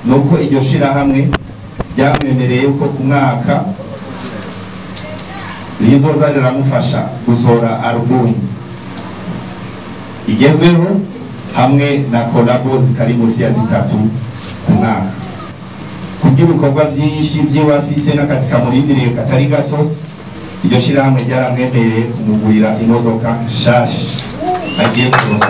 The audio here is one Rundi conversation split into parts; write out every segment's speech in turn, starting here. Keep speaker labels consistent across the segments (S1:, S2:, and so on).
S1: Nuko iryo shirahamwe ryamwemereye ko ku mwaka rizoza riramufasha gusohora album igezweho hamwe na collabo zitari munsi ya 3 ku mwaka. Kubw'ibikorwa byinshi by'iwafise n'akazi kamurindiriye katari gato, iryo shirahamwe ryaramwemereye kumugurira imodoka nshasha agiye kurosa.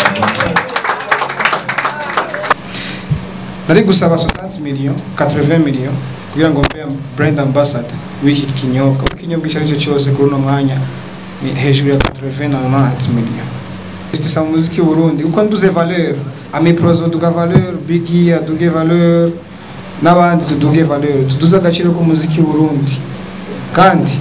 S2: Nari gusaba 60 millions, 80 millions kugira ngo mbe brand ambassador w'iki kinyobwa. Ikinyobwa icyo aricyo cyose kuri uno mwanya ni hejuru ya 80 na 90 millions. Investisa mu muziki w'u Burundi uko nduze valeur, Amiprozo duga valeur, Biggie aduge valeur, n'abandi tuduge valeur, tuduze agaciro k'umuziki w'u Burundi. Kandi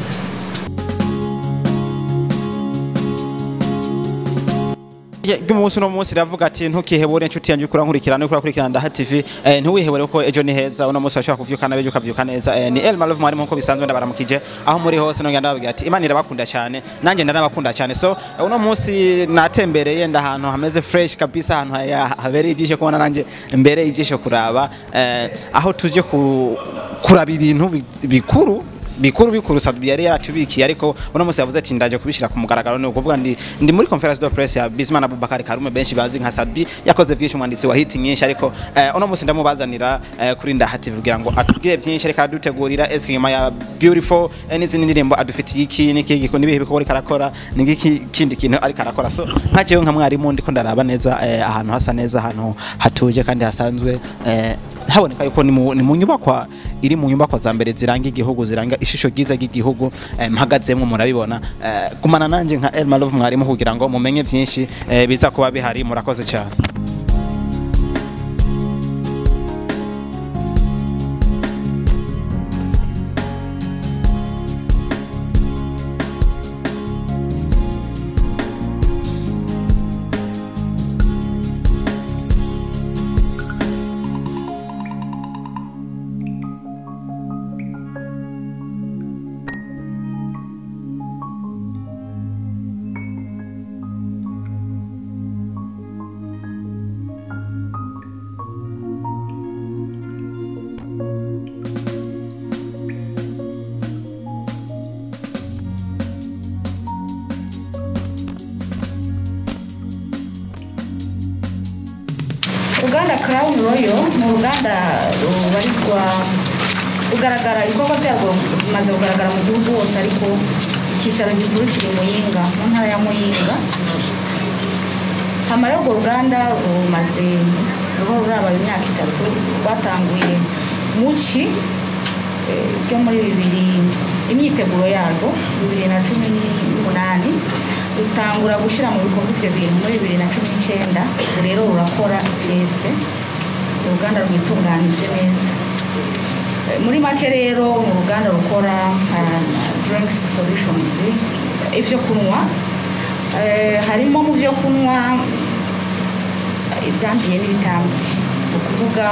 S3: Umunsi no munsi ravuga ati ntukihebure inshuti yanjye ukura nkurikirana ukura kurikirana Ndaha TV, ntiwihebure ko ejo ni heza. Uno munsi washaka kuvyuka nabe ukavyuka neza. Ni El Malove mwarimu nkuko bisanzwe, ndabaramukije aho muri hose, nongera ndababwira ati Imana irabakunda cyane, nanjye ndanabakunda cyane. So uno munsi natembereye ndahantu hameze fresh kabisa, ahantu habereye ijisho kubona, nanjye mbere ijisho kuraba, aho tuje kuraba ibintu bikuru bikuru bikuru Sat-B yari yaratubikiye, ariko uno munsi yavuze ati ndaje kubishira ku mugaragaro. Ni ukuvuga ndi muri conference de presse ya Bizimana Abubakar Karume, benshi bazi nka Sat-B, yakoze byinshi, umwanditsi wa hit nyinshi, ariko uno munsi ndamubazanira kuri Ndaha TV kugira ngo atubwire byinshi ariko aradutegurira. Eske nyuma ya Beautiful n'izindi ndirimbo adufitiye iki n'iki giko nibihe bikorwa ariko arakora, n'iki kindi kintu ariko arakora? So nka jewe nka mwarimu ndiko ndaraba neza, ahantu hasa neza, ahantu hatuje kandi hasanzwe, haboneka yuko ni mu nyubakwa iri mu nyubakwa za mbere ziranga igihugu, ziranga ishusho ryiza ry'igihugu. Mpagazemo murabibona. Gumana nanje nka El Malove mwarimu kugira ngo mumenye byinshi biza kuba bihari. Murakoze cyane.
S4: Uruganda Crown Royal ni uruganda rubarizwa rugaragara, ibikorwa byarwo bimaze kugaragara mu gihugu hose, ariko icyicaro gikuru kiri Muyinga, mu ntara ya Muyinga. Hama rero urwo ruganda rumaze ruba ruraba imyaka 3, rwatanguye muci ryo muri 2000, imyiteguro yarwo 2018, rutangura gushyira mu bikorwa ibyo bintu muri 2019. Rero rurakora cyese, uruganda rwitunganije neza. Muri make rero mu ruganda rukora drinks solutions, ivyo kunywa, harimo mu byo kunywa ivyambiye n'ibitambiye, ni ukuvuga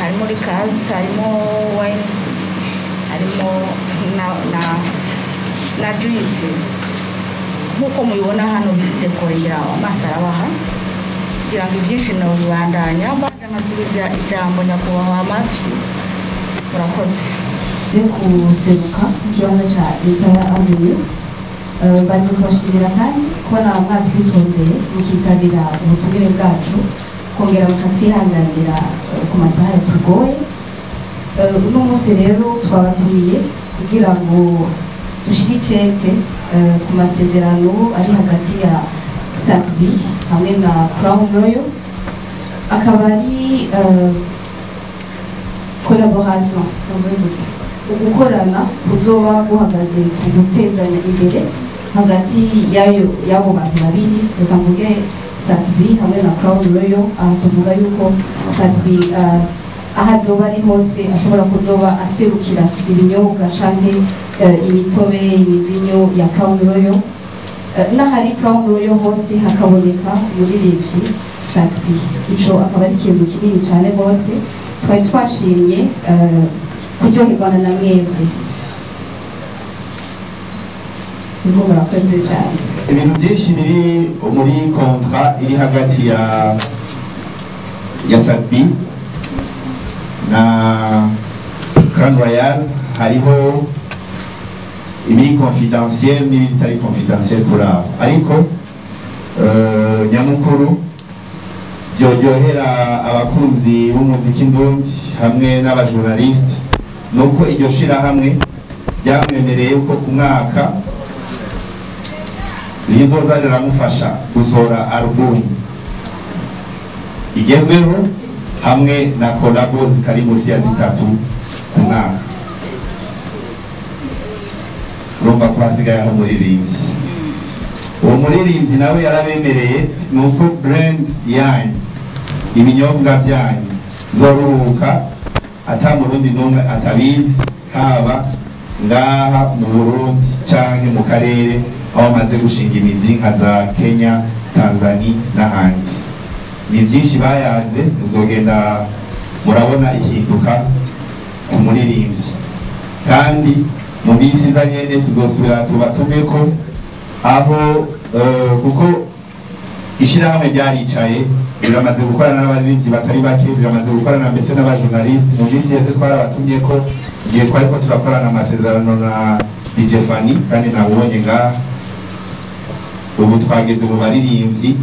S4: harimo liquors, harimo wine, harimo na juice. Nkuko mubibona hano bidekorera amaso arabaha, kugira ngo ibyinshi nabibandanya mbanje nkasubiza ijambo nyakubahwa Mafi. Murakoze.
S5: Je kuseruka mu kibanza ca Imperial Avenue, mbanje kubashimira kandi kubona mwatwitondeye mukitabira ubutumire bwacu, kongera mukatwihanganira ku masaha yatugoye. Uno munsi rero twabatumiye kugira ngo dushire icete ku masezerano ari hagati ya Sat-B hamwe na Crown Royal, akaba ari collaboration, ugukorana kuzoba guhagaze ku gutezanya imbere hagati yayo y'abo bantu babiri, reka mvuge Sat-B hamwe na Crown Royal. Aho tuvuga yuko Sat-B aho azoba ari hose ashobora kuzoba aserukira ibinyobwa canke imitobe, imivinyo ya Crown Royal, n'ahari Crown Royal hose hakaboneka umuririmbyi Sat-B. Ico akaba ari ikintu kinini cane rwose, twari twashimye kuryoherwana na mwebwe. Nibwo murakoze cyane.
S1: Ibintu byinshi biri muri contrat iri hagati ya Sat-B Na Crown Royal hariho ibiri confidentiel n'ibitari confidentiel kuri abo, ariko nyamukuru byoryohera abakunzi b'umuziki ndundi hamwe n'abajournaliste nuko iryo shirahamwe ryamwemereye ko ku mwaka rizoza riramufasha gusohora album igezweho hamwe na collabo zitari munsi ya 3 ku mwaka. Urumva ko hasigaye aho umuririmbyi, uwo muririmbyi nawe yarabemereye nuko brand yanyu, ibinyobwa byanyu zoruhuka ata murundi n'umwe atabizi, haba ngaha mu Burundi canke mu karere aho bamaze gushinga imizi nka za Kenya, Tanzania n'ahandi. Ni byinshi bayaze, muzogenda murabona ihinduka ku muririmbyi, kandi mu minsi iza nyene tuzosubira tubatumeko aho kuko ishirahamwe ryaricaye riramaze gukorana n'abaririmbyi batari bake, riramaze gukorana mbese n'abajournaliste. Mu minsi yeze twarabatumye ko igihe twariko turakorana amasezerano na DJ Fanny, kandi namubonye ngaha. Ubu twageze mu baririmbyi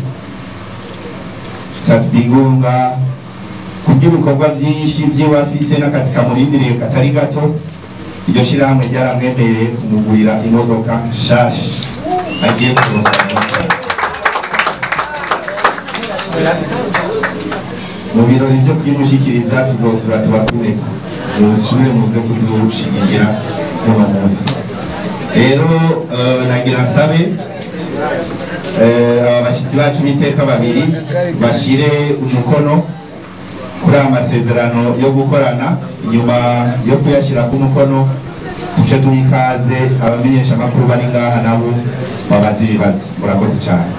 S1: Sat-B Ngunga, kubw'ibikorwa byinshi vyiwe afise n'akazi kamurindiriye katari gato, iryo shirahamwe ryaramwemereye kumugurira imodoka nshasha agiye kuronka. Mu birori vyo kuyimushikiriza tuzosura tubatumeko, musubire muze kudushigikira uno munsi. Rero nagira nsabe aba bashyitsi bacu b'iteka babiri bashire umukono kuri aya masezerano yo gukorana. Inyuma yo kuyashyira ku mukono tuce duha ikaze abamenyesha amakuru bari ngaha nabo babaze ibibazo. Murakoze cyane.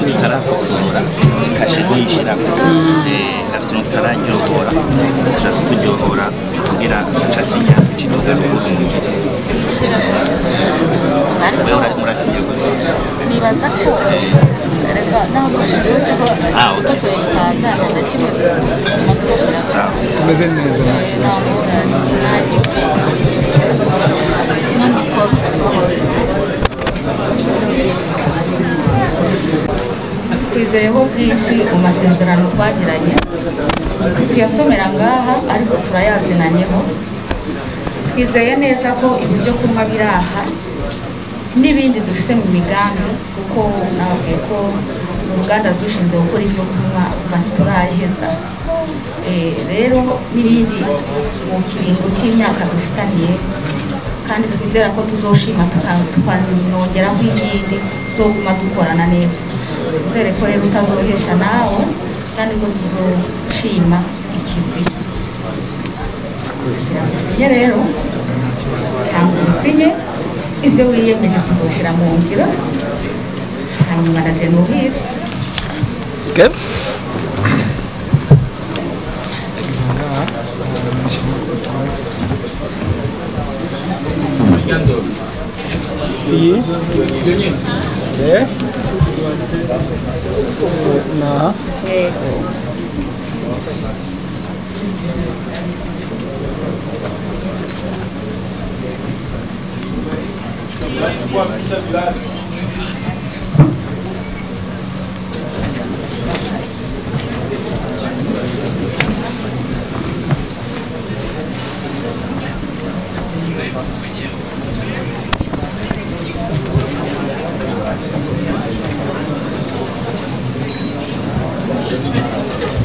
S6: Tutarakosora kashe tuyishirako, hari utuntu tutararyohora, tuca tuturyohora kugira acasinya tugaruka umugire. Wewe murasinya gusa.
S4: Nibaza ko rega naho dukosoye bikaza na kimwe tuguma tubashira.
S2: Tumeze neza.
S4: Nta gipfu n'amikoro. Twizeyeho byinshi mu masezerano twagiranye, tuyasomera ngaha ariko turayazinanyeho. Twizeye neza ko ibi byo kunywa biri aha n'ibindi dufite mu migambi, kuko nababwiye ko uruganda dushinze gukora ibyo kunywa ntituraheza. Rero n'ibindi mu kiringo cy'imyaka dufitaniye, kandi twizera ko tuzoshima tukanongeraho iyindi tuzoguma dukorana neza. Twizere ko rero utazohesha nawe, kandi ko tuzoshima ikivi. Usinye rero, cyangwa usinye ibyo wiyemeje kuzoshira mu ngiro, hanyuma na Genoveve.
S2: Okay. Iyi. Okay. Na.
S4: Yes.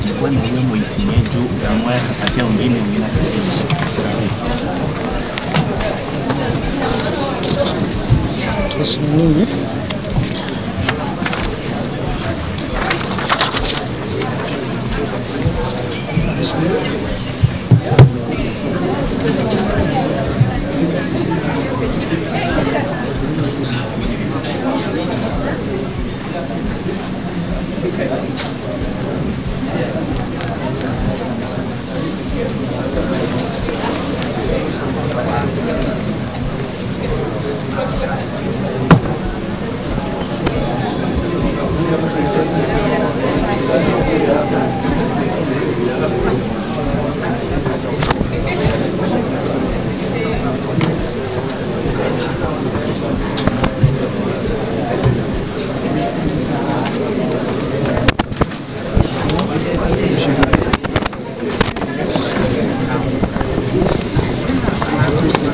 S6: Chukua na hiyo muisinye juu ukamwa akapatia wengine wengine
S2: Tusinini.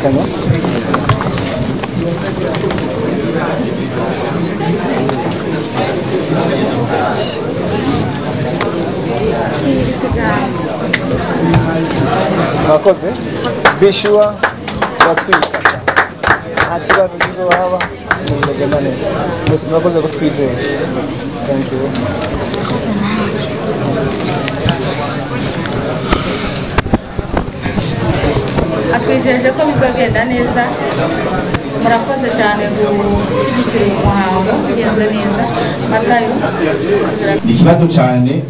S2: Gufatikanya. Murakoze. Bishua turatwika nta kibazo kizohaba, muzagenda neza mwese. Murakoze kutwizera. Thank you.
S4: Atwijeje ko bizagenda neza. Murakoze cyane gushyigikira uyu muhango ugenze neza. Matayo.
S1: Ni ikibazo cyane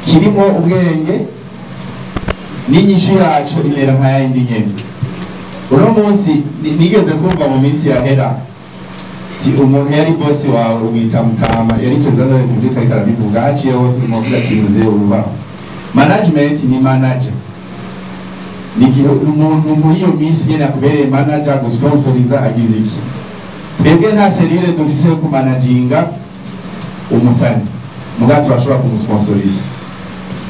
S1: kirimo ubwenge, n'inyishu yacu imera nka yindi nyene. Uno munsi nigeze kumva mu minsi yahera ti umuntu yari bosi wawe umwita mutama, yari perezida wa repubulika ariko arabivuga, haciye hose umuvuga ati muzehe wubaho. Management ni manager, ni igihe umuntu muri iyo minsi nyene akubereye manager gusponsoriza agize iki. Twebwe nta cellule dufise yo kumanaginga umusani, muga turashobora kumusponsoriza,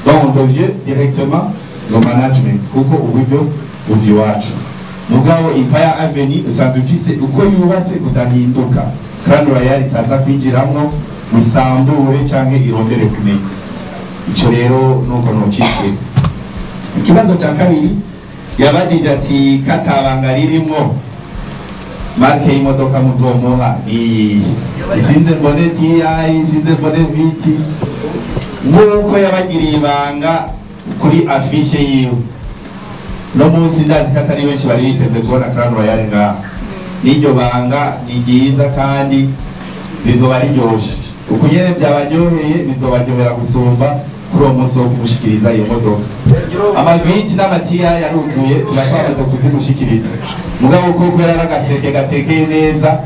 S1: donc on devient directement le management kuko uburyo buva iwacu. Mugabo Empire Avenue usanzwe ufise uko yubatse kudahinduka, Crown Royal itaza kwinjiramwo wisambure canke irondere kumenya ico. Rero nuko nocishwe. Ikibazo ca kabiri yabajije ati katabanga ririmwo, marque y'imodoka muzomuha ni isinze mbone TI, isinze mbone VT? Nk'uko yabagiriye ibanga kuri affiche yiwe, no munsi ndazi ko atari benshi bari biteze kubona Crown Royal ngaha. N'iryo banga ni ryiza kandi rizoba riryoshe. Uko nyene byabaryoheye bizobaryohera gusumba kuri uwo munsi wo kumushikiriza iyo modoka. Amaviti n'amatiya yaruzuye, turatwamaze kuzimushikiriza, mugabo ko kubera ari agaseke gatekeye neza,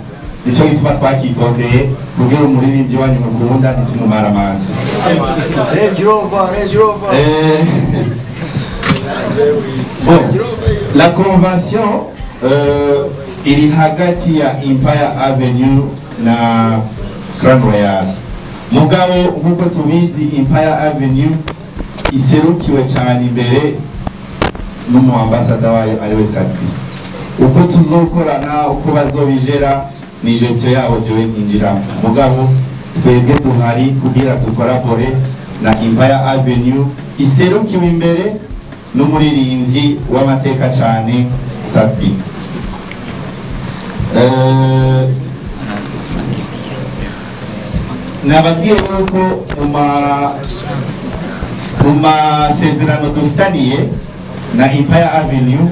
S1: nico gituma twakitondeye kugira umuririmbyi wanyu mukunda ntitumumara amazi.
S7: Range Rover, Range Rover.
S1: Bon, la convention iri hagati ya Empire Avenue na Crown Royal. Mugabo nk'uko tubizi, Empire Avenue iserukiwe cyane imbere n'umu ambassador wayo ariwe Sat-B. Uko tuzokorana, uko bazobijera, ni gestion yabo, jewe nkinjiramo. Mugabo twebwe duhari kugira dukorabore na Empire Avenue iserukiwe imbere n'umuririmbyi w'amateka cyane Sat-B. Nababwiye yuko mu masezerano dufitaniye na Empire Avenue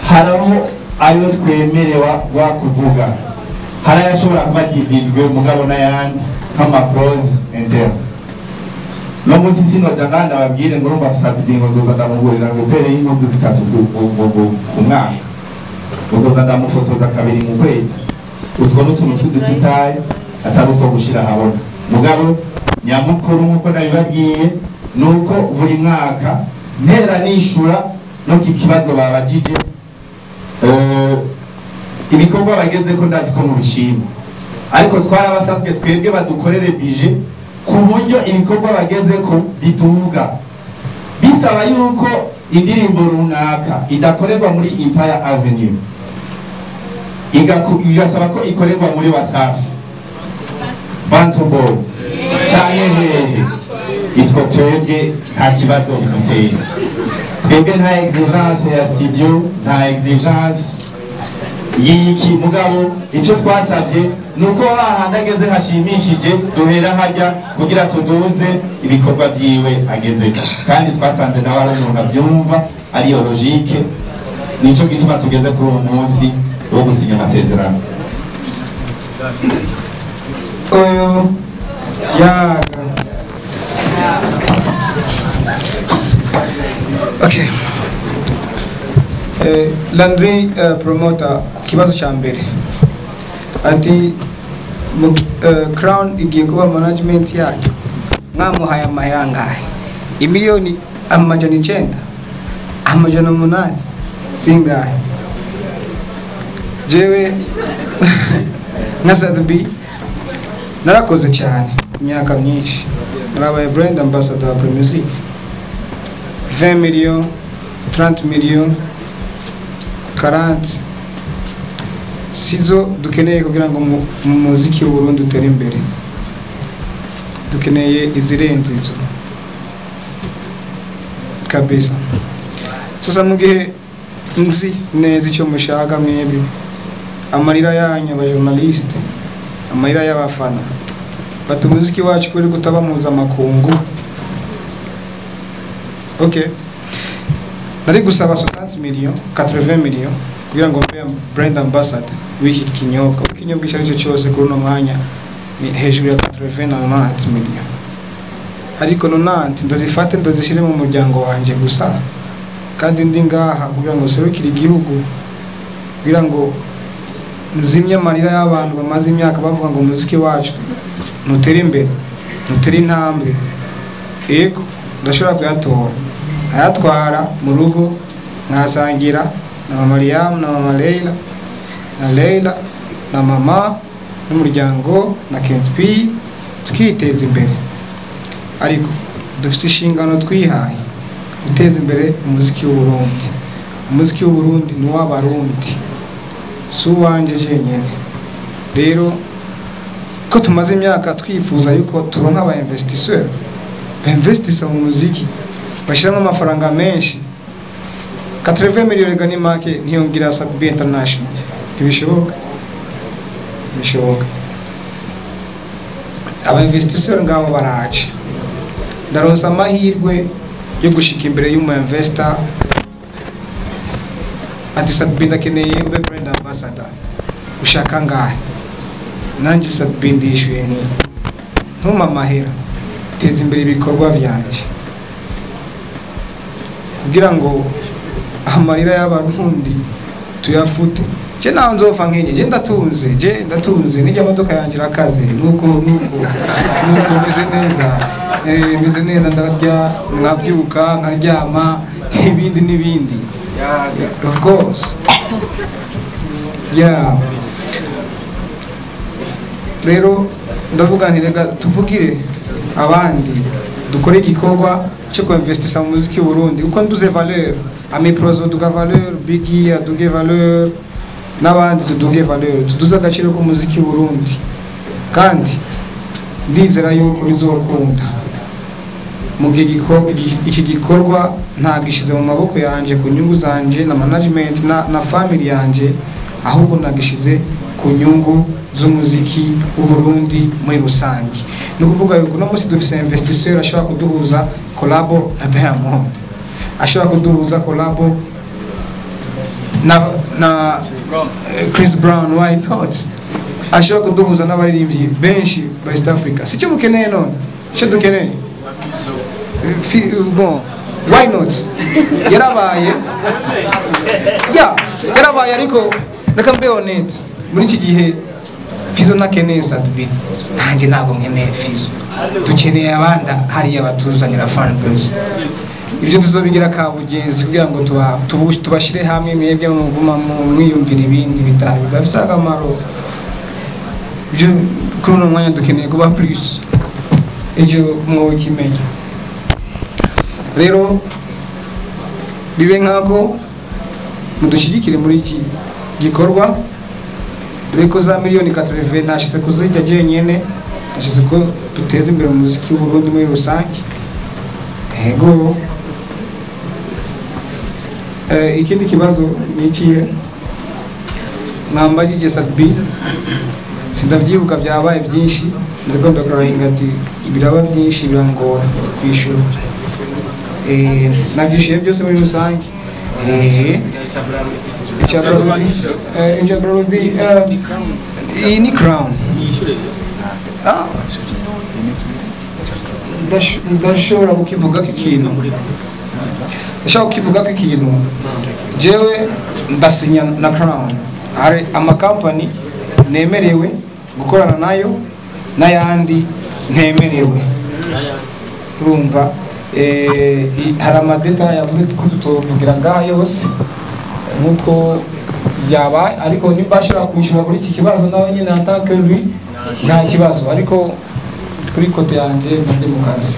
S1: hari aho ayo twemerewa wa kuvuga, hari ayashobora kuba divulgué, mugabo n'ayandi nk'ama clauses internes. No munsi sinoja ngaha ndababwire ngo urumva Sat-B ngo nzoza ndamugurira ngo paire y'impuzu zitatu ku mwaka, uzoza ndamufotoza kabiri mu kwezi. Utwo n'utuntu tw'ududétails atari utwo gushira ahabona. Mugabo nyamukuru, nk'uko nabibabwiye, ni uko buri mwaka ntera nishura no ku kibazo babajije, ibikorwa bageze ko ndazi ko mubishima, ariko twarabasabwe twebwe badukorere budget ku buryo ibikorwa bageze ko biduga. Bisaba yuko indirimbo runaka idakorerwa muri Empire Avenue, igasaba ko ikorerwa muri Wasafi, Bantu Boy canke hehe, itwo twebwe nta kibazo biduteye. Twebwe nta exigence ya studio, nta exigence y'iki. Mugabo icyo twasabye ni uko hahandi ageze hashimishije duhera hajya kugira tuduze ibikorwa byiwe ageze, kandi twasanze nawe ari umuntu abyumva, ariyo logique. Nico gituma tugeze kuri uwo munsi wo gusinya amasezerano.
S2: Oyo yaga. Okay. Landry promoter, ku kibazo cya mbere ati Crown igiye kuba management yacu, mwamuhaye amahera angahe? 900,000,000, 800,000, zingahe? Jewe nka Sat-B narakoze cyane imyaka myinshi, narabaye brand ambassador wa Primusic, 20 millions, 30 millions. 40 sizo dukeneye kugira ngo mu muziki w'u Burundi utere imbere. Dukeneye izirenze izo kabisa. Sasa mu gihe nzi neza icyo mushaka mwebwe, amarira yanyu aba journaliste, amarira y'abafana, bati umuziki wacu kuri kutaba mpuzamakungu. Okay, nari gusaba 60 millions, 80 millions kugira ngo mbe brand ambassador w'iki kinyobwa. Ikinyobwa icyo aricyo cyose kuri uno mwanya ni hejuru ya 80 na 90 millions, ariko 90 ndazifate ndazishyire mu muryango wanje gusa, kandi ndi ngaha kugira ngo serukire igihugu, kugira ngo nzimye amarira y'abantu bamaze imyaka bavuga ngo umuziki wacu ntutere imbere, ntutere intambwe. Yego, ndashobora kuyatora nkayatwara mu rugo, nkasangira na mama Mariam na mama Leila na Leila na mama n'umuryango na Kent P, tukiteza imbere. Ariko dufite inshingano twihaye guteza imbere umuziki w'u Burundi. Umuziki w'u Burundi ni uw'Abarundi, si uwanje jenyene. Rero ko tumaze imyaka twifuza yuko turonka aba investisseur bainvestissa mu muziki, bashyiramo amafaranga menshi. 80 millions rega ni make, ntiyongira Sat-B International, ntibishoboka, ntibishoboka. Aba investisseur ngabo baraje, ndaronsa amahirwe yo gushika imbere y'umu investor ati Sat-B ndakeneye ube brand ambassador, ushaka ngahe? Nanjye Sat-B ndishyuye nti ntuma amahera, teza imbere ibikorwa byanje kugira ngo amarira y'Abarundi tuyafute. Je naho nzopfa nkenye, je ndatunze, je ndatunze, nijya modoka yanjye irakaze, nuko nuko nuko meze neza, meze neza, ndarya nkabyuka nkaryama ibindi n'ibindi, of course. Yeah, rero ndavuga nti reka tuvugire abandi, dukore igikorwa cyo kuinvestisa mu muziki w'u Burundi, kuko nduze valeur, Amiprozo duga valeur, Biggie aduge valeur, n'abandi tuduge valeur, tuduze agaciro k'umuziki w'u Burundi. Kandi ndizera yuko bizokunda mu gihe iki gikorwa ntagishize mu maboko yanje ku nyungu zanje na management na family yanje, ahubwo nagishize ku nyungu z'umuziki w'u Burundi muri rusange. Ni ukuvuga yuko no munsi dufise investisseur ashobora kuduhuza collabo na Diamond, ashobora kuduhuza collabo na Chris Brown, why not? Ashobora kuduhuza n'abaririmbyi benshi ba East Africa. Sicyo mukeneye none, icyo dukeneye bon, why not? Yarabaye, yeah, yarabaye, ariko reka mbe honest, muri iki gihe Fizo ntakeneye Sat-B, nanjye ntabwo nkeneye Fizo. Dukeneye abandi hariya batuzanira fan base. Ibyo tuzobigira kabugenzi kugira ngo tubashire hamwe, mwebwe muguma mwiyumvira ibindi bidafise akamaro. Ibyo kuri uno mwanya dukeneye kuba plus, ejo mwokimenya. Rero bibe nkako mudushyigikire muri iki gikorwa, dore ko za miliyoni 80 ntashize kuzijya jenyene, nashize ko duteze imbere umuziki w'u Burundi muri rusange. Ego, ikindi kibazo ni ikihe? Mwambajije Sat-B, sindavyibuka byabaye byinshi, nariko ndakurahinga ati biraba byinshi birangora kwishura. Nabyishuye byose muri rusange. Iyi ni Crown. Ndashobora kukivuga ikintu, ndashaka kukivuga ikintu. Jewe ndasinya na Crown, hari amakampani nemerewe gukorana nayo n'ayandi ntemerewe. Urumva hari amadeta yavuze ko tutovugira ngaha yose nkuko yabaye, ariko nimba ashobora kwishyura kuri iki kibazo nawe nyine en tant que lui nta kibazo, ariko kuri kote yanjye ndi mu kazi.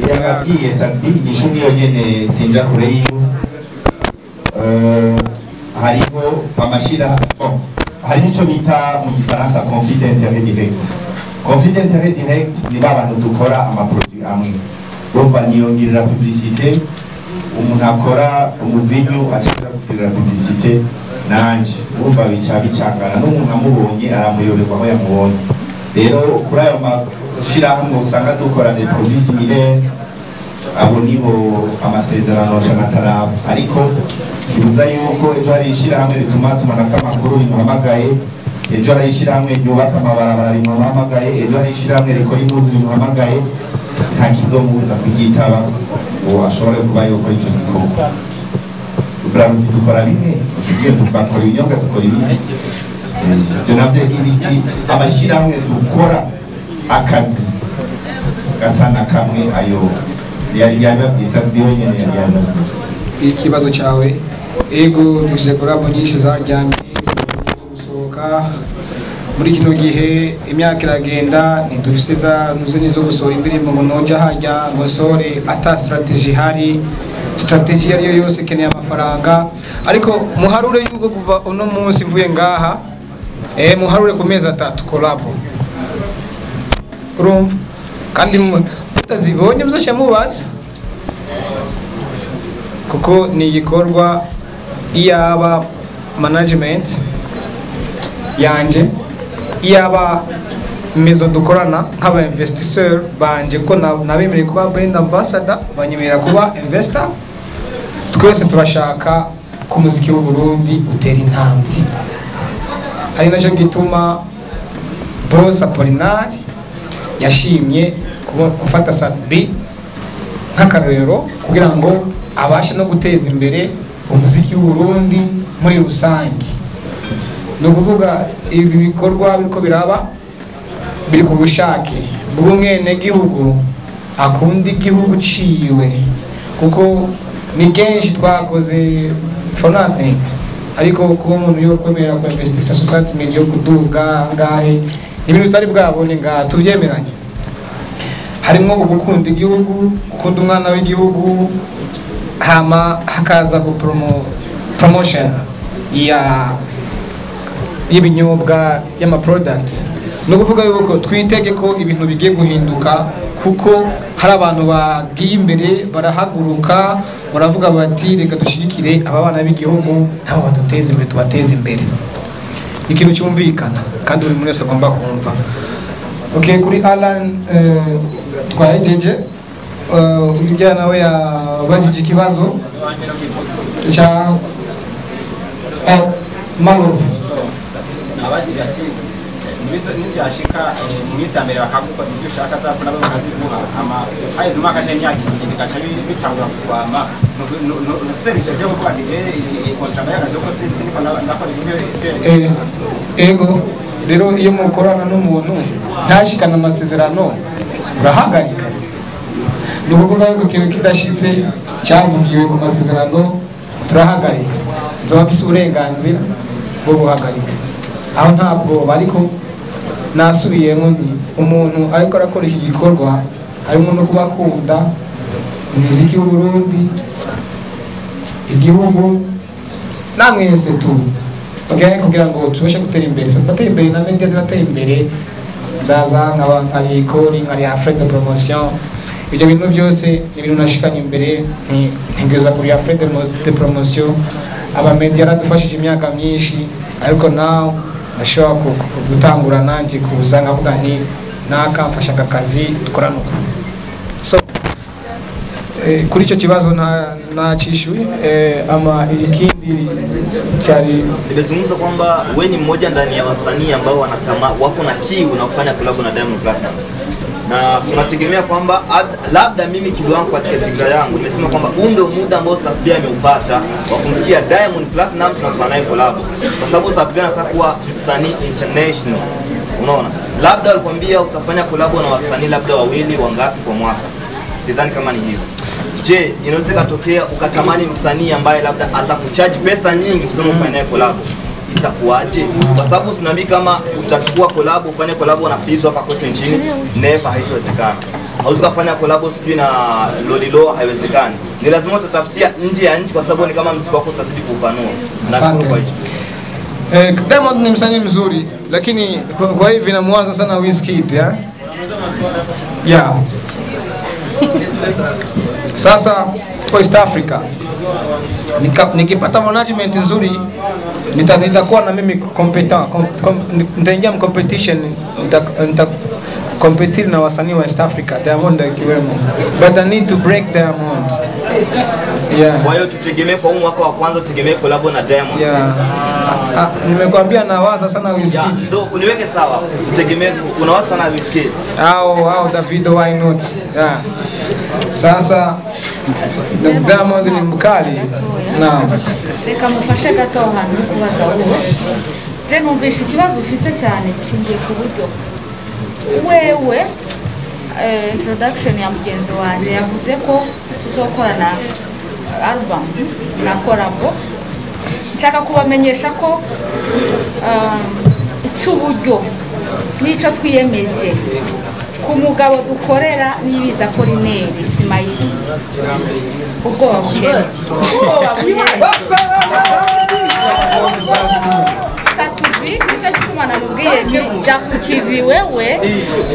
S1: Yababwiye Sat-B inyishu niyo nyene, sinja kure yiwe. Hariho amashira, bon, hariho ico bita mu gifaransa conflit d'intérêt direct. Conflit d'intérêt direct ni ba bantu dukora amaproduit amwe, urumva niyongerera publicité. Umuntu akora umuvinyu acira kugirira publicité nanje, urumva bica bicangana, n'umuntu amubonye aramuyoberwa aho yamubonye. Rero kuri ayo mashirahamwe usanga dukora des produits similaires, abo nibo amasezerano canataraba. Ariko kibuza yuko ejo hari ishirahamwe rituma tumanako amakuru rimuhamagaye, ejo hari ishirahamwe ryubaka amabarabara rimuhamagaye, ejo hari ishirahamwe rikora impuzu rimuhamagaye, nta kizomubuza kuryitaba ngo ashobore kuba yokora ico gikorwa. Brarudi dukora bimwe, tugiye tugakora ibinyobwa, dukora ibindi. Ivyo navyo amashirahamwe dukora akazi gasa na kamwe, ayo yari yababwiye Sat-B wenyene yari yababwiye.
S2: Ikibazo cyawe, ego, dufise collabo nyinshi zaryamye gusohoka muri kino gihe. Imyaka iragenda, ntidufise za ntuze zo gusohora indirimbo ngo noja hajya ngo nsohore ata strategy ihari. Strategy iyo ariyo yose ikeneye amafaranga. Ariko muharure yuko kuva uno munsi mvuye ngaha, muharure ku mezi 3 collabo, urumva? Kandi mutazibonye muzoshya mubaza, kuko ni igikorwa iyaba management yanje, iyaba maison dukorana nk'aba investisseur banje, ko nabemereye kuba brand ambassador, banyemerera kuba investor. Twese turashaka ko umuziki w'u Burundi utera intambwe, ari nacyo gituma Boss Apollinaire yashimye gufata Sat-B nk'akarorero kugira ngo abashe no guteza imbere umuziki w'u Burundi muri rusange. Ni ukuvuga ibi bikorwa biriko biraba biri ku bushake bw'umwenegihugu akunda igihugu ciwe, kuko ni kenshi twakoze for nothing. Ariko kuba umuntu yo kwemera ku investisa 60 million kuduga ngahe, ni ibintu tutari bwabone ngaha, tuvyemeranye. Harimo ugukunda igihugu, gukunda umwana w'igihugu, hama hakaza ku promotion ya y'ibinyobwa, y'ama product. Ni ukuvuga yuko twitege ko ibintu bigiye guhinduka, kuko hari abantu bagiye imbere barahaguruka, baravuga bati reka dushyigikire aba bana b'igihugu nabo baduteze imbere, tubateze imbere. Ikintu cyumvikana kandi buri muntu wese agomba kumva. Okay, kuri Alan twahejeje. Ujya nawe yabajije ikibazo cya Malove.
S3: Abagira ati nibyashika mu minsi ya mbere bakagukora ibyo ushaka za nabo bakaziguha, ama haheze umwaka cyangwa imyaka 2 bigaca bitangura kukwama, ntuse byo kuvuga ati je iyi contrat yagaze ko siniko ndakora ibyo.
S2: Ego, rero iyo mukorana n'umuntu ntashikana amasezerano, urahagarika. Ni ukuvuga yuko ikintu kidashitse cyavugiwe ku masezerano, turahagarika. Nzoba mfise uburenganzira bwo guhagarika aho, ntabwo. Ariko nasubiyemo, ni umuntu ariko arakora iki gikorwa harimo no kuba akunda imiziki y'u Burundi, igihugu namwese tu, okay, kugira ngo tubashe gutera imbere. So bateye imbere na media zirateye imbere, ndaza nkaba nkari kori, nkari frais de promotion. Ibyo bintu byose ni ibintu nashikanye imbere, ntigeza kuri frais de promotion. Aba media yaradufashije imyaka myinshi, ariko nawe ndashobora gutangura nanjye kuza nkavuga nti nakamfasha aka kazi dukorana uku. So kuri icyo kibazo ntacishuye. Ama ikindi cyari
S8: Nimezungumza kwamba we ni mmoja ndani ya wasanii ambao wanatama wako na kiu na kufanya collab na Diamond Platnumz, na tunategemea kwamba labda mimi kiwango katika fikra yangu nimesema kwamba huu ndio muda ambao Sat-B ameupata wa kumfikia Diamond Platnumz na kufanya naye collab, kwa sababu Sat-B anataka kuwa msanii international. Unaona, labda walikwambia utafanya collab na wasanii labda wawili wangapi kwa mwaka, sidhani kama ni hivyo. Je, inaweza ikatokea ukatamani msanii ambaye labda atakuchaji pesa nyingi kusema ufanye naye collab, itakuwaje? Kwa sababu usiniambie kama utachukua collab ufanye collab na Fizzo hapa kwetu nchini, never, haitowezekana. Hauwezi kufanya collab sijui na Lolilo, haiwezekani. Ni lazima utatafutia nje ya nchi kwa sababu ni kama mziki wako utazidi kuupanua.
S2: Asante. Diamond ni msanii mzuri, lakini kwa hivi namuanza sana Wizkid, ya? Yeah. Sasa kwa East Africa nikipata management nzuri nitakuwa na mimi competent, nitaingia competition, nita compete na wasanii wa East Africa, Diamond akiwemo. But I need to break Diamond. Yeah.
S8: Kwa hiyo tutegemee kwa mwaka wa kwanza tutegemee collab na Diamond.
S2: Yeah. Nimekuambia nawaza sana Wizkid.
S8: Yeah, ndio uniweke sawa. Tutegemee unawaza sana Wizkid.
S2: Au Davido, why not? Yeah. Sasa Diamond ni mkali. Naam.
S4: Reka mufashe gato ahantu kubaza uwo. Je, numvishe ikibazo ufise cyane kishingiye ku buryo. Wewe introduction ya mugenzi wanje yavuze ko tuzokorana album na collabo. Nshaka kubamenyesha ko icy'uburyo nico twiyemeje ku mugabo dukorera nibiza ko rineri Simayiri. Ubwoba buhere. Satubi nicyo gituma namubwiye nti jya ku kivi wewe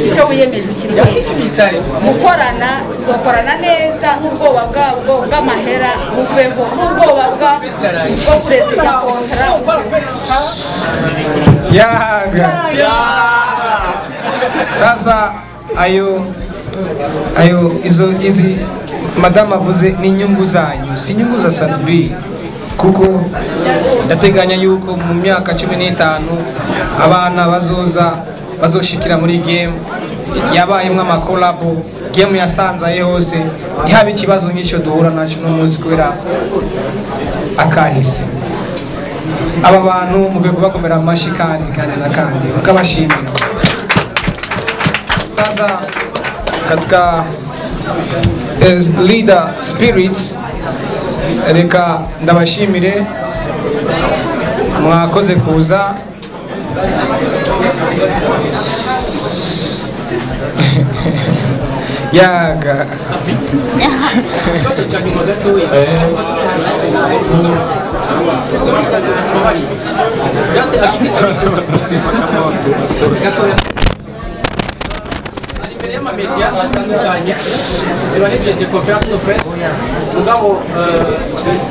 S4: icyo wiyemeje ukirweye. Gukorana tuzokorana neza n'ubwoba bwabwo bw'amahera buveho, n'ubwoba bwo kurezida kontra.
S2: Yaga. Sasa ayo izo izi madama avuze ni inyungu zanyu, si inyungu za Sat-B, kuko ndateganya yuko mu myaka 15 abana bazoza bazoshikira muri game yabayemwe amakolabo, game yasanzaye hose, ntihabe ikibazo nk'icyo duhura naco no munsi kubera akahise. Aba bantu mukwiye kubakomera amashi kandi kandi na kandi mukabashimira. Sasa katika leader spirits, reka ndabashimire mwakoze kuza. Yaga.
S9: Media atandukanye turahejeje conference de presse mugabo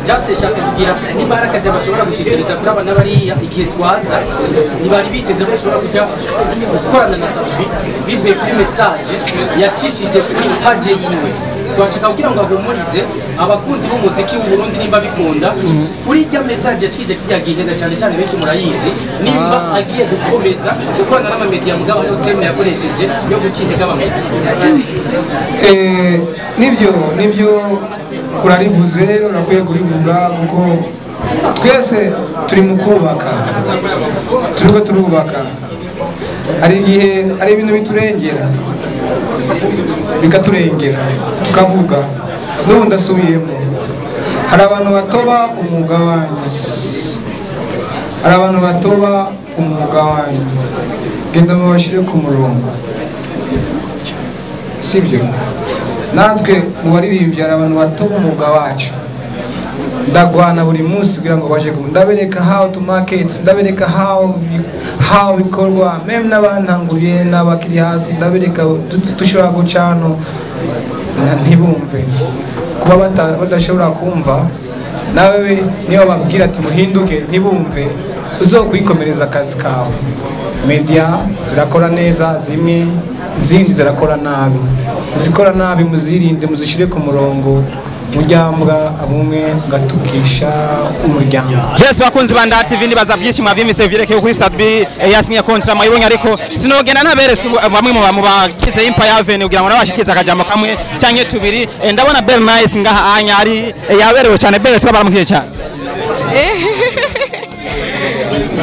S9: just shaka kugira nibaraka je bashobora gushikiriza kuri abana bariya igihe twaza ntibari biteze ko bashobora kujya gukorana na Sat-B bivuye kuri message yacishije kuri page yiwe. Twashaka kugira ngo ahumurize abakunzi b'umuziki w'u Burundi nimba bikunda kuri rya message yacishije kijya gihenda cyane cyane benshi murayizi nimba agiye gukomeza gukorana n'amamedia mugabo yo terme yakoresheje yo gucintega amamedia.
S2: Nibyo urarivuze, urakwiye kurivuga kuko twese turi mu kubaka, turiko turubaka. Hari igihe ari ibintu biturengera bikaturengera tukavuga n'ubu ndasubiyemo. Hari abantu batoba umwuga wanyu, hari abantu batoba umwuga wanyu, genda mubashire ku murongo, sibyo? Natwe mu baririmbyi hari abantu batoba umwuga wacu. Ndagwana buri munsi kugira ngo baje ndabereka how to market, ndabereka how bikorwa, meme n'abantanguriye n'abakiri hasi ndabereka dushobora guca hano ntibumve. Kuba badashobora kumva nawe niyo babwira ati muhinduke ntibumve, uzokwikomereza akazi kawe. Media zirakora neza zimwe, izindi zirakora nabi. Zikora nabi muzirinde, muzishire ku murongo. Mujyambwa abumwe gatukisha umuryango.
S3: Yes, bakunzi ba Ndaha TV nibaza byinshi mwavyimise vyerekeye kuri Sat-B yasinye contrat mwayibonye, ariko sinogenda ntaberese bamwe mu bakize Empire Avenue kugira ngo nabashikize akajambo kamwe canke tubiri. Ndabona Bell Nice ngaha anya ari yaberewe cyane. Bell twabaramukiye cyane.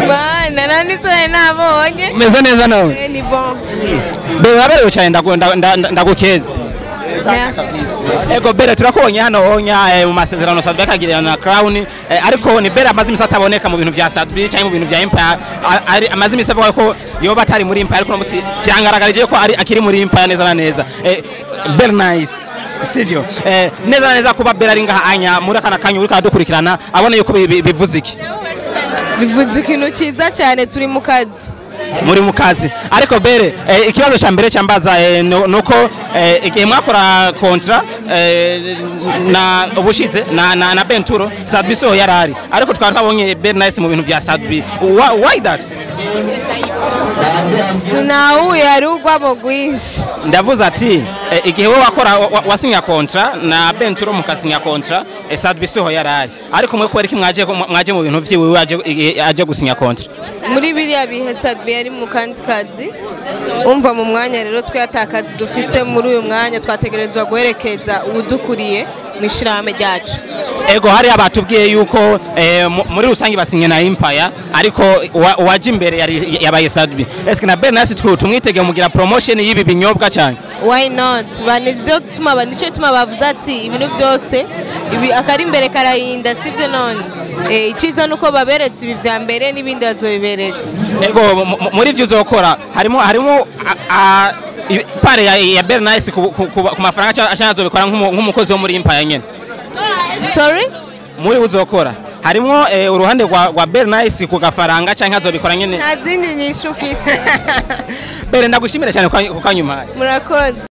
S10: Bana nanditse nabonye.
S3: Umeze neza nawe?
S10: Ni bon.
S3: Bell yaberewe cyane, ndagukeza. Ego Bere turakubonye hano onya mu masezerano Sat-B akagirana na Crown, ariko ni Bere amaze imisi ataboneka mu bintu vya Sat-B cyangwa mu bintu vya Empire. Amaze imisi avuga ko yoba atari muri Empire, ariko no musi byangaragarije ko ari akiri muri Empire neza na neza. Bernice, sivyo? Neza na neza kuba Bera ari ngaha anya muri akana kanya uriko aradukurikirana, abona yuko bivuze iki?
S10: Bivuze ikintu cyiza cyane, turi mu kazi.
S3: Muri mu kazi. Ariko Bere, ikibazo cya mbere cyambaza nuko igihe mwakora contrat na ubushize na Benturo, Sadbi so yarari, ariko twari twabonye Bernice mu bintu vya Sadbi. Why that?
S10: Sinawuye ari urwabo rwinshi.
S3: Ndavuze ati igihe wowe wakora wasinya contrat na Benturo, mukasinya contrat, Sadbi siho yarari, ariko mwe kubera iki mwaje mu bintu vyiwe waje aje gusinya contrat?
S10: Muri biriya bihe Sadbi yari mu kandi kazi. Umva, mu mwanya rero twe atakazi dufise muri uyu mwanya, twategerezwa guherekeza uwudukuriye mu ishyirahamwe ryacu.
S3: Ego, hari abatubwiye yuko muri rusange basinye na Empire, ariko uwaje imbere yari yabaye Sadbi. Eske na Bernice tumwitege mugira promotion y'ibi binyobwa cyane?
S10: Why not? Ba nivyo tuma ba nico tuma bavuze ati ibintu byose ibi akari imbere karahinda, sivyo? None icyiza nuko baberetse ibi vya mbere, n'ibindi bazobibereka.
S3: Ego, muri ivyo uzokora harimo part ya Bernice ku mafaranga, cyangwa azobikora nk'umukozi wo muri Empire nyene?
S10: Sorry?
S3: Muri uzokora harimo uruhande rwa Bernice ku gafaranga, cyangwa azobikora nyene?
S10: Nta zindi nyishu ufise.
S3: Bere, ndagushimira cyane ku kanyuma.
S10: Murakoze.